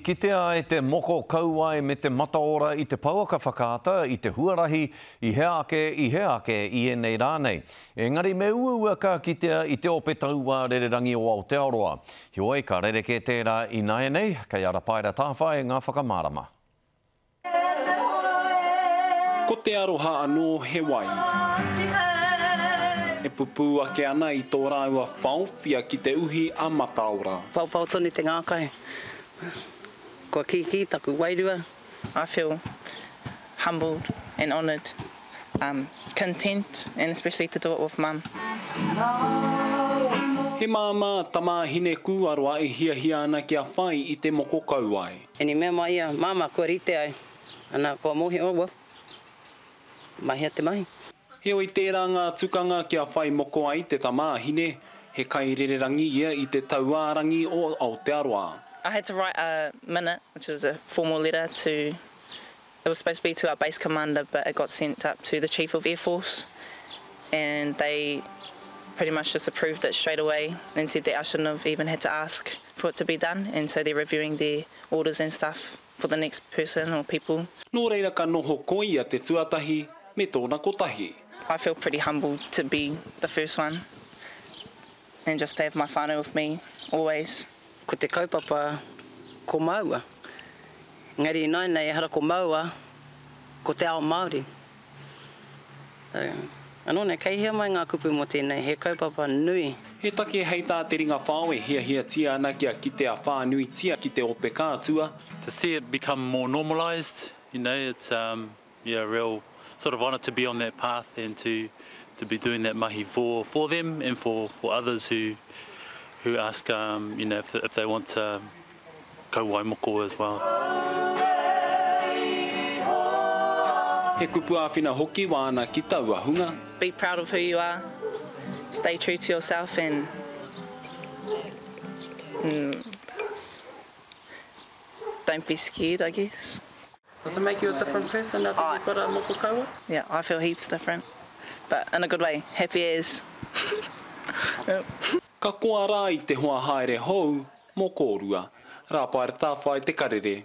Kitea ai te moko kauae me te mataora i te pouaka whakaata, i te huarahi, i hea ake, i hea ake i ēnei rā nei. Engari me uaua ka kitea i te Ope Tauā Rererangi o Aotearoa. Heoi, ka rerekē tērā ināianei, kei a Rapaera Tāwhai ngā whakamārama. Ko te aroha anō he wai. E pupū ake ana i tō rāua whaowhia ki te uhi a Mataora. Paopao tonu te ngākau. Kua kīkī taku wairua. I feel humbled and honoured, content and especially to do it with mum. He māmā tamāhine kūaroa e hiahia ana kia whai i te moko kauae. And i mea mai ia, Māmā, kua rite au. Ana, kua mōhio, oh, well, mahia te mahi. Heoi tērā ngā tukanga kia whai moko ai te tamāhine, he kairererangi ia i te tauārangi o Aotearoa. I had to write a minute, which is a formal letter to, it was supposed to be to our base commander but it got sent up to the Chief of Air Force and they pretty much just approved it straight away and said that I shouldn't have even had to ask for it to be done and so they're reviewing their orders and stuff for the next person or people. Nō reira ka noho ko ia te tuatahi me tōna kotahi. I feel pretty humbled to be the first one and just to have my whānau with me always. Ko te kaupapa ko māua. Engari ināianei ehara ko māua, ko te ao Māori. Anō nei, kei hea mai ngā kupu mō tēnei, he kaupapa nui. He take hei tā te ringa whao e hiahiatia ana kia kitea whānuitia ki te ope kātua. To see it become more normalised, you know, it's um, yeah, a real sort of honour to be on that path and to, to be doing that mahi for, for them and for, for others who, who ask, um, you know, if, if they want to Kauae moko as well. He kupu āwhina hoki wāna ki taua hunga. Be proud of who you are, stay true to yourself and don't be scared I guess. Does it make you a different person now that you've got a moko kaua? Yeah, I feel heaps different, but in a good way, happy as. Ka koa rā i te hoa haere hou mō kōrua. Rāpaera Tāwhai Te Karere.